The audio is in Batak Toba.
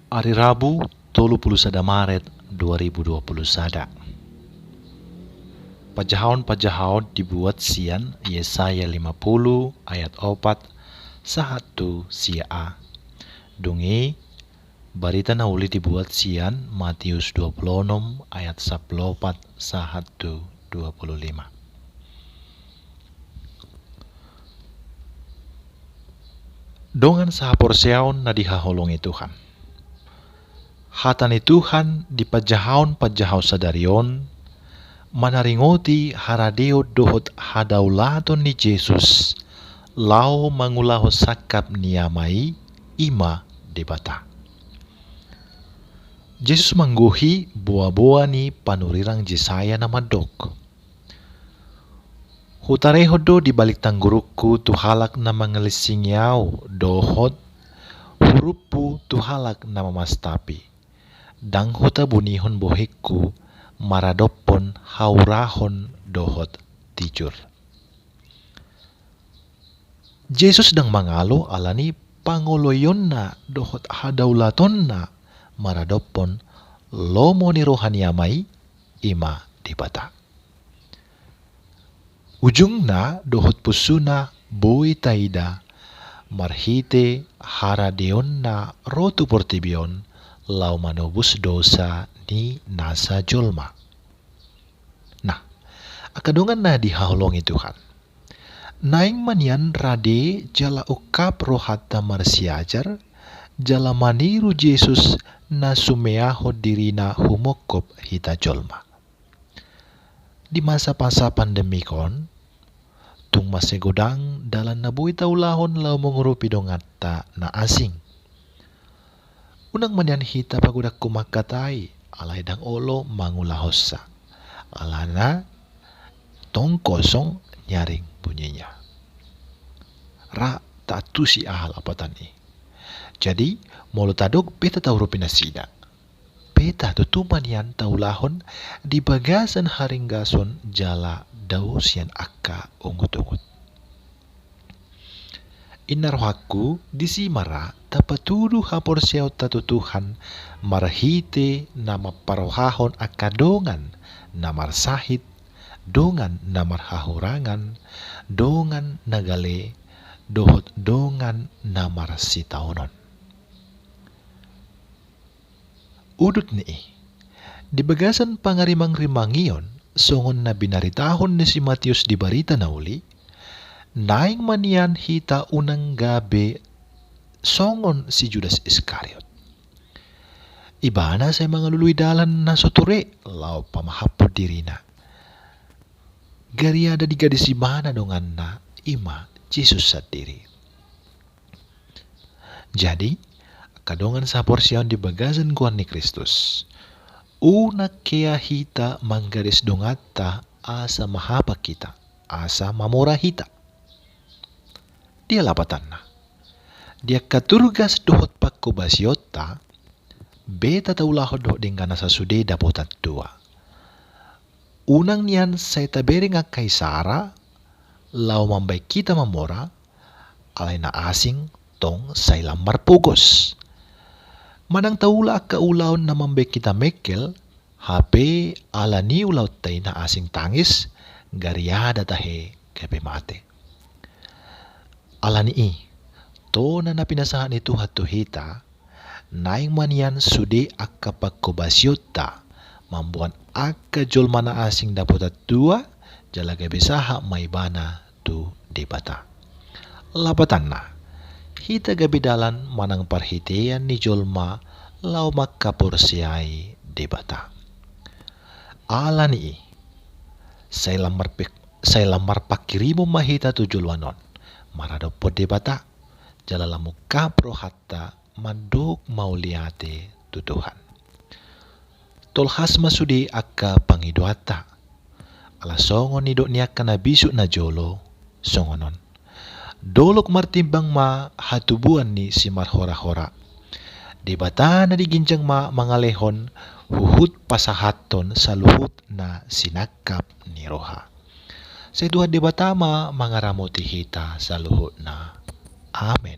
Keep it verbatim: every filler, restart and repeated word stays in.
Ari Rabu, tolu pulu sada Maret dua ribu dua pulu sada. Pajahaon-pajahaon dibuat sian Yesaya lima pulu ayat opat sahat tu sia a. Dung i, Barita na Uli dibuat sian Matius dua pulu onom ayat sampulu opat sahat tu dua pulu lima. Dongan sahaporseaon na dihaholongi Tuhan. Hata ni Tuhan di pajahaon-pajahaon sadari on manaringoti haradeon dohot hadaulaton ni Jesus laho mangulahon sangkap ni Ama i, i ma Debata. Jesus manggohi boaboa ni panurirang Jesaya na mandok: Hutarehon do di balik tanggurungku tu halak na mangalinsingi Ahu, dohot hurumpu tu halak na mamastapi. Ndang hutabunihon bohingku maradophon haurahon dohot tijur. Jesus ndang mangalo ala ni pangoloionna dohot hadaulatonna maradophon lomo ni roha ni Ama i, i ma Debata. Ujungna dohot pusuna boi taida marhite haradeonna ro tu portibi on laho manobus dosa ni nasa jolma. Nah, angka dongan na dihaholongi Tuhan, naeng ma nian rade jala ungkap rohanta marsiajar jala maniru Jesus na sumeahon dirina humongkop hita jolma. Di masa-masa pandemik on, tung mansai godang dalan na boi taulahon laho mangurupi donganta na asing. Unang ma nian hita pagodangkon mangkatai, alai ndang olo mangulahonsa. Alana tong kosong nyaring bunyinya. Ra taantusi aha lapatan i. Jadi, molo tadok, beta taurupi nasida. Beta tutu ma nian taulahon di bagasan haringgason jala dao sian angka ungut-ungut. Inna rohangku, disi ma ra tapatudu haporseaonta tu Tuhan marhite na mamparrohahon angka dongan na marsahit, dongan na marhahurangan, dongan na gale, dohot dongan na marsitaonon. Udut ni i, di bagasan pangarimang-rimangion songon na binaritahon ni si Matius di Barita na Uli, naeng ma nian hita unang gabe songon si Judas Iskariot. Ibana sai mangalului dalan na so ture laho pamahaphon dirina. Gariada digadis ibana donganna, i ma Jesus sandiri. Jadi, angka dongan sahaporseaon di bagasan goar ni Kristus, unang hea hita manggadis donganta asa mahapan hita, asa mamora hita. Dia lapatanna? Di angka turgas dohot pangkobasionta, beta taulahon dohot denggan asa sude dapotan tua. Unang nian sai tabereng angka isara laho mambahen hita mamora, alai na asing tong sai lam marpogos. Manang taula angka ulaon na mambahen hita mengkel, hape ala ni ulaonta i na asing tangis, gariada tahe gabe mate. Ala ni i, tona na pinasahat ni Tuhan tu hita, naeng ma nian sude angka pangkobasionta mamboan angka jolma na asing dapotan tua, jala gabe sahat ma ibana tu Debata. Lapatanna, hita gabe dalan manang parhitean ni jolma laho mangkaporseai Debata. Ala ni i, sai lam marpe-, sai lam marpanghirimon ma hita tu joloan on maradophon Debata, jala lam ungkap rohanta mandok mauliate tu Tuhan. Tolhas ma sude angka pangidoanta. Ala songon nidok ni angka na bisuk najolo, songon on: Dolok martimbang ma hatubuan ni simarhorahora. Debata na di ginjang ma mangalehon huhut pasahathon saluhut na sinangkap ni roha. Sai Tuhan Debata ma mangaramoti hita saluhutna. Amen.